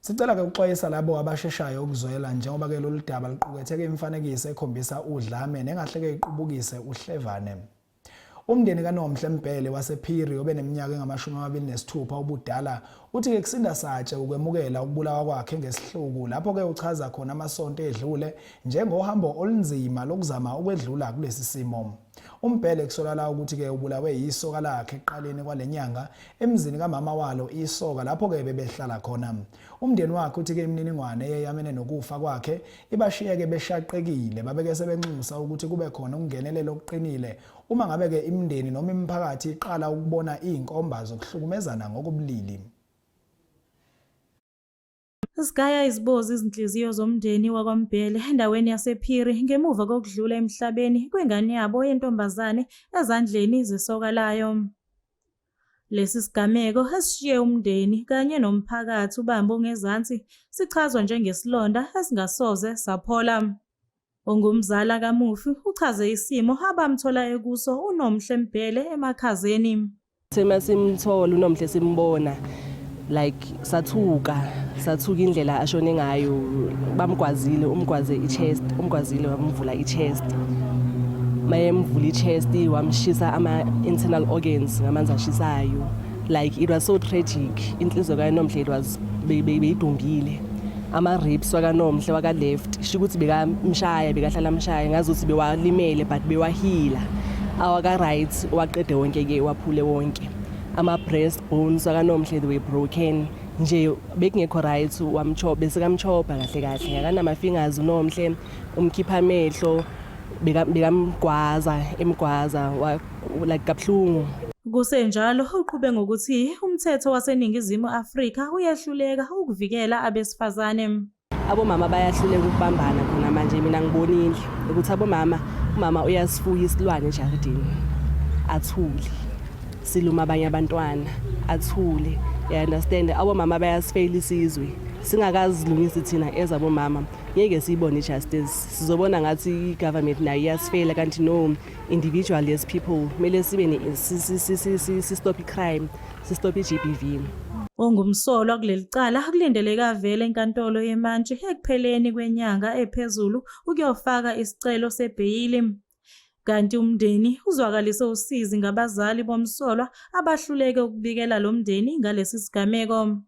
Sicela-ke ukuxwayisa labo abasheshayo ukuzwela njengoba-ke lolu daba luqukethe-ke imifanekiso ekhombisa udlame nengahle-ke iqubukise uhlevane. Umndeni kaNomhle Mbhele wasePhiri obeneminyaka engama-26 ubudala uthi-ke kusinda satshe ukwemukela ukubulawa kwakhe ngesihluku lapho-ke uchaza khona amasonto edlule njengohambo olunzima lokuzama ukwedlula kulesi simo. UMbhele kusolakala ukuthi-ke ubulawe yisoka lakhe ekuqaleni kwale nyanga emzini kamama walo isoka lapho-ke bebehlala khona. Umndeni wakhe uthi-ke imininingwane eyeyamene nokufa kwakhe ibashiyeke beshaqekile babeke sebenxusa ukuthi kube khona ukungenelela okuqinile uma ngabe-ke imindeni noma imiphakathi iqala ukubona iy'nkomba zokuhlukumezana ngokobulili. Zigaya izibozi izinhliziyo zomndeni wakwaMbhele endaweni yasePhiri ngemuva kokudlula emhlabeni kwengane yabo yentombazane ezandleni zesoka layo. Lesi sigameko esishiye umndeni kanye nomphakathi ubambe ongezansi sichazwa njengesilonda esingasoze saphola. Ongumzala kamufi uchaze isimo abamthola ekuso uNomhle Mbhele emakhazeni. Thina simthola uNomhle simbona like sathuka sathuka indlela ashone ngayo bamgwazile umgwaze i-chest umgwazile wamvula i-chest mayemvula i-chest wamshisa ama-internal organs ngamanzi ashisayo like it was so tragic inhliziyo kaNomhle it was beyidumbile ama-ribs wakaNomhle waka-left sho ukuthi bekamshaya bekahlala amshaya ngazi ukuthi bewalimele but bewahila awaka-right waqede wonke-ke waphule wonke ama-breast bones wakaNomhle they were broken nje bekungekho right wamchopha besekamchopha kahle kahle akanama-fingers uNomhle umkhipha amehlo bekamgwaza emgwaza like kabuhlungu. Kusenjalo uqhube ngokuthi umthetho waseNingizimu Afrika uyehluleka ukuvikela abesifazane. Abomama bayahluleka ukubambana khona manje mina ngibonile ukuthi abomama umama uyasifuya isilwane ejaridini athule siluma abanye abantwana athule you understand abomama bayasifeyila isizwe singakazilungisi thina as abomama ngeke siyibone i-justice sizobona ngathi i-government nayo iyasifeyila kanti no individual as people kumele sibe si-stop i-crime si-stop i-GBV. Ongumsolwa kuleli cala kulindeleke avele enkantolo yemantshi ekupheleni kwenyanga ephezulu ukuyofaka isicelo sebheyili. Kanti umndeni uzwakalise usizi ngabazali bomsolwa abahluleke ukubikela lo mndeni ngalesi sigameko.